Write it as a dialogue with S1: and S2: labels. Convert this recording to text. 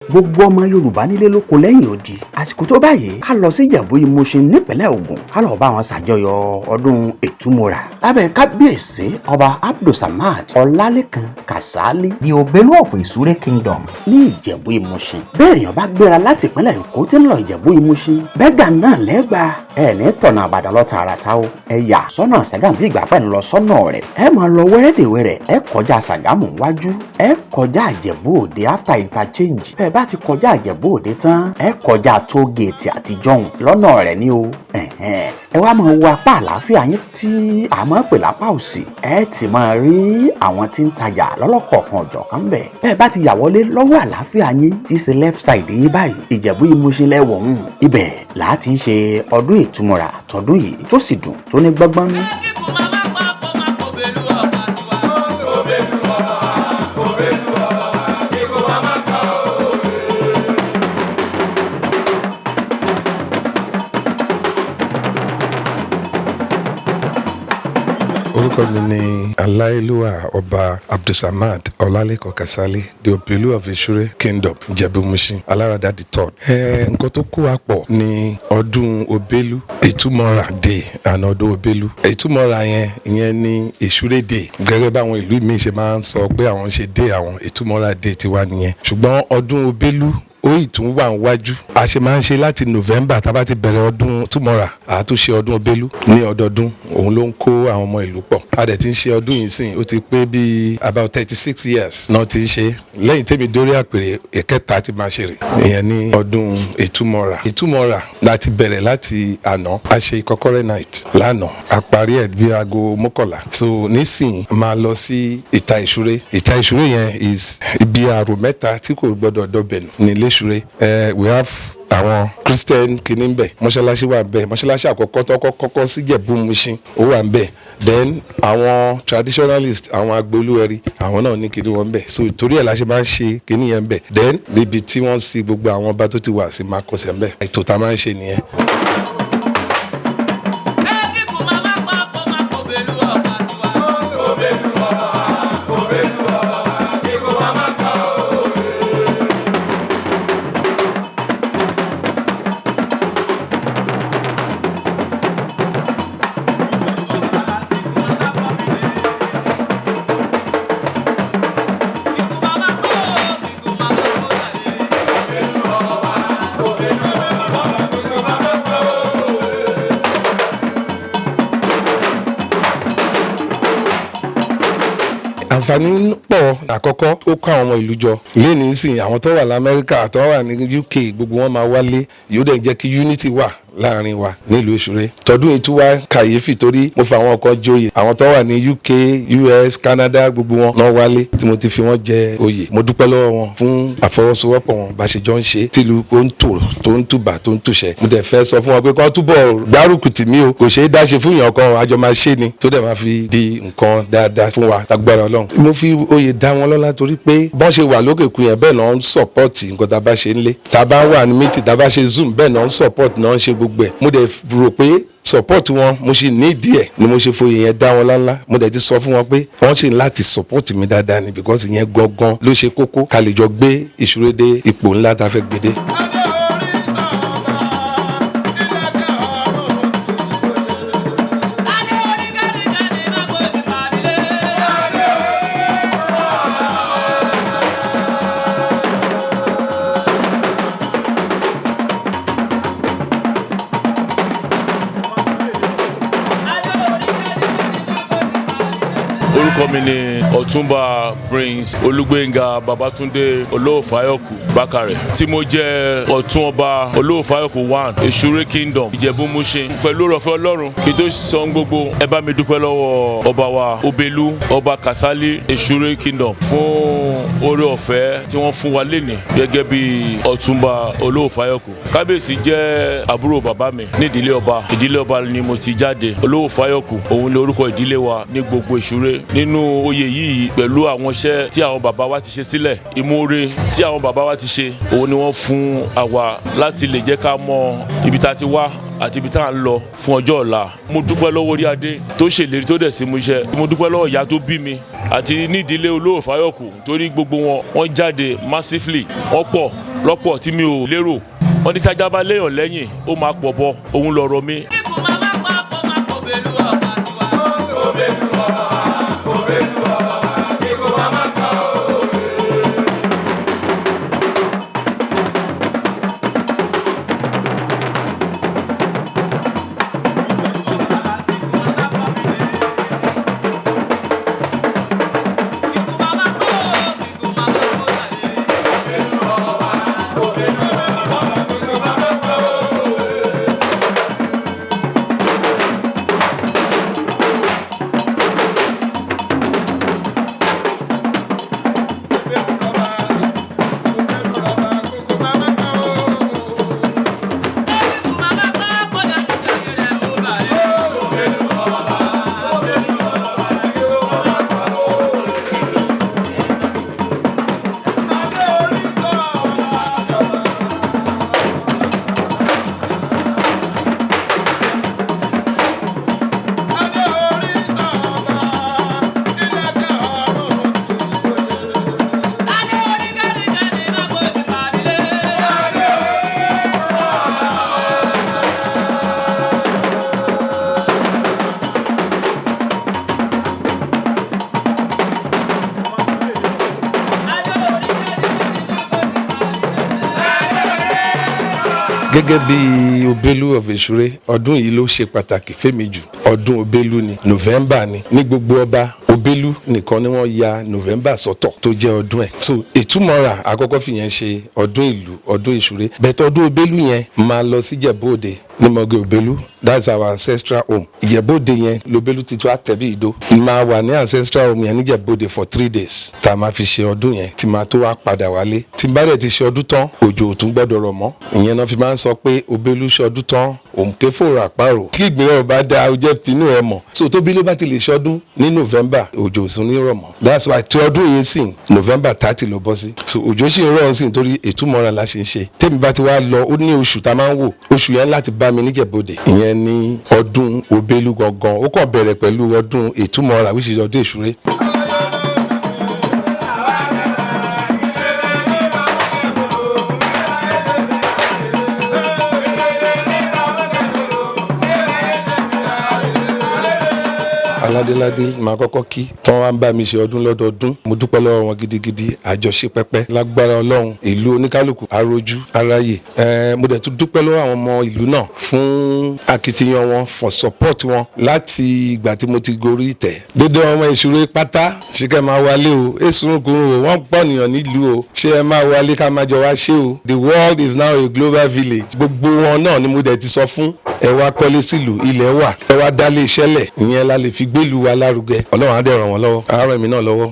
S1: Gbogbo ọmọ Yorùbá nílé lóko lẹ́yìn odi, àsìkò tó báyìí ká lọ sí Ìjẹ̀bú Ìmúṣin nípínlẹ̀ Ògùn, ká lọ bá wọn ṣàjọyọ̀ ọdún Ìtúmọ̀ra lábẹ́ Kábíyèsí Ọba Abdulsamad Ọlálékan Kàsálí, the Òbélú of Ìsúré Kingdom ní Ìjẹ̀bú Ìmúṣin. Bẹ́ẹ̀ èèyàn bá gbéra láti ìpínlẹ̀ Èkó tí ń lọ Ìjẹ̀bú Ìmúṣin, bẹ́gà náà lẹ́gbàá ẹ ní tọ̀nà Àbàdàn lọ tààràtà o. Ẹ yà sọ́nà Ṣàgámù bí ìgbà pẹ́ ń lọ sọ́nà rẹ̀. Ẹ máa lọ wẹ́rẹ́dẹ̀wẹ́rẹ́, ẹ kọjá Ṣàgámù wájú, ẹ kọjá Ìjẹ̀bú Òde after interchange. Bẹ́ẹ̀ bá ti kọjá Ìjẹ̀bú Òde tán, ẹ kọjá toll gate àtijọ́ lọ́nà rẹ̀ ní o. Ẹ wá máa wo apá àlàáfíà yín tí a máa pè lápá òsì, ẹ ti máa rí àwọn tí ń tajà lọ́lọ́kọ̀ọ̀kan ọ̀jọ̀kan bẹ̀. Bẹ́ẹ̀ bá ti yà wọlé lọ́wọ́ àlàáfíà yín tí í ṣe left side yín báyìí, Ìjẹ̀bú Ìmúṣin lẹ́wọ̀n. Ibẹ̀ làá ti ń ṣe ọdún Ìtumọ̀ra tọdún yìí tó sì dùn tó ní gbọ́ngbọ́n ní.
S2: Orúkọ mi ni Aláìlúwà Ọba Abdulsamad Ọlálẹ́kan Kasali, the Obelu of Isure Kingdom, Ìjẹ̀bú-Mushin, Alárada the Third. Nǹkan tó kó wa pọ̀ ní ọdún Obelu Ìtumọ̀ra Day and ọdún Obelu Ìtumọ̀ra yẹn, ìyẹn ní Ìṣúré Day. Gẹ́gẹ́ báwọn ìlú míì ṣe máa ń sọ pé àwọn ń ṣe day àwọn, Ìtumọ̀ra Day tiwa nìyẹn. Ṣùgbọ́n ọdún Obelu ó ìtún wà níwájú. A ṣe máa ń ṣe láti November tá a bá ti bẹ̀rẹ̀ ọdún Túmọ̀ra, àtúnṣe ọdún Obelu ní ọdọọdún. Òun ló ń kó àwọn ọmọ ìlú pọ̀. A dẹ̀ ti ń ṣe ọdún yìí sìn, ó ti pé bíi about 36 years náà ti ń ṣe. Lẹ́yìn tèmi dórí àpèrè, ìkẹta ti máa ṣe rè ìyẹn ní ọdún Ìtumọ̀ra. Ìtumọ̀ra láti bẹ̀rẹ̀ láti àná. A ṣe ìkọ́kọ́rẹ́ night lánàá, a parí ẹ̀ bí aago 11. So nísìnyí, máa lọ sí ìta Ìṣúré. Ìta Ìṣúré yẹn is ibi àrò mẹ́ta tí kò gbọdọ̀ dọbẹ̀ nù ní ilé Ìṣúré. We have àwọn Christian kìíní ń bẹ, mọ́ṣáláṣí wà ń bẹ, mọ́ṣáláṣí àkọ́kọ́ tó kọ́kọ́ sí Ìjẹ̀bú Mushin, ó wà ń bẹ. Then àwọn traditionalist, àwọn agbolúwẹ̀rí, àwọn náà ní kìíní wọn ń bẹ. So torí ẹ̀ la ṣe máa ń ṣe kìíní yẹn ń bẹ. Then níbi tí wọ́n sí gbogbo àwọn ọba tó ti wà sí máa kọsẹ̀ ń bẹ. Ètò tá a máa ń ṣe nìyẹn. Àǹfààní pọ̀. Àkọ́kọ́, ó kó àwọn ọmọ ìlú jọ lẹ́ni sìn. Àwọn tó wà lamẹ́ríkà, tó wà ní UK, gbogbo wọn máa wálé. Yóò dẹ̀ jẹ́ kí unity wà láàrin wa nílùú Ìṣúré. Tọdún yìí tún wá kàyéfì torí mo fa àwọn kan joyè. Àwọn tó wà ní UK, US, Canada, gbogbo wọn náà wálé tí mo ti fi wọ́n jẹ oyè. Mo dúpẹ́ lọ́wọ́ wọn fún àfọwọ́sowọ́pọ̀ wọn, bá ṣe jọ ń ṣe tìlú ó ń tò, tó ń tùbà, tó ń tùṣẹ́. Mo dẹ̀ fẹ́ sọ fún wọn pé kí wọ́n túbọ̀ gbárùkù tì mí o. Kò ṣeé dá ṣe fún èèyàn kan, àjọ máa ṣe ni, tó dẹ̀ máa fi di nǹkan dáadáa fún wa tágbára Ọlọ́run. Mo fi oyè dá wọn lọ́lá torí pé bọ́n ṣe wà lókè kú yẹn, bẹ́ẹ̀ náà ń support nǹkan tá a bá ṣe ń lé. Tá a bá wà ní meeting, tá a bá ṣe Zoom, bẹ́ẹ̀ náà ń support, náà ń ṣe gbogbo ẹ̀. Mo dẹ̀ rò pé support wọn mo ṣe ní díẹ̀ ni mo ṣe foyè yẹn dá wọn lọ́lá. Mo dẹ̀ ti sọ fún wọn pé wọ́n ṣe láti support mi dáadáa ni, because ìyẹn gangan ló ṣe kókó ká lè jọ gbé Ìṣúré dé ipò ńlá tá a fẹ́ gbé dé.
S3: Orúkọ mi ni Ọ̀túnba Prince Olúgbénga Babátúndé Olóòfáyọ̀kù Bákàrẹ̀, tí mo jẹ́ ọ̀tún ọba Olóòfáyọ̀kù one, Ìṣúré Kingdom, Ìjẹ̀bú Mushin. Pẹ̀lú ọ̀fẹ́ Ọlọ́run, kí n tó sọ gbogbo, ẹ bá mi dúpẹ́ lọ́wọ́ ọba wa Obelu, Ọba Kasali, Ìṣúré Kingdom, fún oore ọ̀fẹ́ tí wọ́n fún wa lénìí gẹ́gẹ́ bí Ọ̀túnba Olóòfáyọ̀kù. Kábíyèsí jẹ́ àbúrò bàbá mi ní ìdílé ọba. Ìdílé ọba ni mo ti jáde. Olóòfáyọ̀kù òun ni orúkọ ìdílé wa ní gbogbo Ìṣúré. Nínú oyè yìí, pẹ̀lú àwọn iṣẹ́ tí àwọn bàbá wa ti ṣe sílẹ̀, ìmoore tí àwọn bàbá wa ti ṣe, òun ni wọ́n fún àwa láti lè jẹ́ ká mọ ibi tá a ti wá. Àti ibi tá à ń lọ fún ọjọ́ ọ̀la. Mo dúpẹ́ lọ́wọ́ orí adé tó ṣèlérí tó dẹ̀ sí mú iṣẹ́. Mo dúpẹ́ lọ́wọ́ ìyá tó bí mi àti nídìílé Olówó Fáyọ̀kù, torí gbogbo wọn, wọ́n jáde massively, wọ́n pọ̀ lọ́pọ̀ tí mi ò lérò. Wọ́n ní tájá bá léèyàn lẹ́yìn, ó máa pọ̀ bọ́ òun lọ̀rọ̀ mi.
S4: Ikú màmá pa kó má kó bèlú ọ̀pá tiwa.
S5: Òbèlú ọba, òbèlú ọba, ikú màmá pa o.
S4: Ikú màmá kó, ikú màmá kó tàlé. Ikú màmá pa kó dájú jayé rẹ̀ ó bàrẹ̀. Adé orí gẹ́gẹ́ má kó ní kàbílẹ̀. Adé orí gẹ́gẹ́ má kó ní kàbílẹ̀.
S2: Gẹ́gẹ́ bí Obelu of Esure, ọdún yìí ló ṣe pàtàkì fẹ́mi jù. Ọdún Obelu ni, November ni. Ní gbogbo ọba, Obelu nìkan ni wọ́n ya November sọ́tọ̀ tó jẹ́ ọdún ẹ̀. So ìtumọ̀ra àkọ́kọ́ fìyẹn ṣe ọdún ìlú, ọdún Ìṣúré bẹ̀tẹ̀. Ọdún Obelu yẹn máa lọ sí Ìjẹ̀bú-Òde ní Mọ̀gẹ́ Obelu. That's our ancestral home. Ìjẹ̀bú-Òde yẹn lobelu ti tó àtẹ̀bí ìdó. Máa wà ní ancestral home yẹn níjẹ̀bú-Òde for 3 days tá a máa fi ṣe ọdún yẹn, tí máa tó wá padà wálé. Tí n bá dẹ̀ ti ṣe ọdún tán, òjò ò tún gbọ́dọ̀ rọ̀ mọ́. Ìyẹn náà fi máa ń sọ pé Obelu ṣe ọdún tán, òǹkè fòrò àparò kí ìgbìmọ̀ ọba dá o jẹ́ tinú ẹ mọ̀. So tóbi ló bá ti lè ṣọdún ní November, òjò ò sún ní rọ̀ mọ́. That's why tí ọdún yìí sìn, November 30 ló bọ́ sí. So òjò sì ń rọ̀ sí nítorí ìtumọ̀ràn la ṣe ń ṣe. Tèmi bá ti wá lọ, ó ní oṣù tá a máa ń wò, oṣù yẹn láti bá mi níjẹ̀bọdè. Ìyẹn ní ọdún Obelu gangan. Ó kàn bẹ̀rẹ̀ pẹ̀lú ọdún ìtumọ̀ràn, which is ọdún Ìṣúré. Aládéládé máa kọ́kọ́ kí tí wọ́n wá ń bá mi ṣe ọdún lọ́dọọdún. Mo dúpẹ́ lọ́wọ́ wọn gidigidi. Àjọṣe pẹ́pẹ́ lágbára Ọlọ́run, ìlú oníkálukú arojú aráyè. Mo dẹ̀ tún dúpẹ́ lọ́wọ́ àwọn ọmọ ìlú náà fún akitiyan wọn, for support wọn láti ìgbà tí mo ti gorí ìtẹ́. Dédé ọmọ Ìṣúré pátá, ṣé kẹ́ máa wálé o? Èsùnkùnrin o, wọ́n pọ̀ nìyàn nílùú o. Ṣé ẹ máa wálé ká máa jọ wá ṣé o? The world is now a global village. Gbogbo wọn náà ni mo dẹ̀ ti sọ fún, ẹ wá kọ́lé sílùú, ilẹ̀ wà, ẹ wá dálé iṣẹ́ lẹ̀. Ìyẹn la lè fi gbélùú wa lárugẹ. Ọlọ́run á dẹ̀ ràn wọ́n lọ́wọ́, á ràn mí náà lọ́wọ́.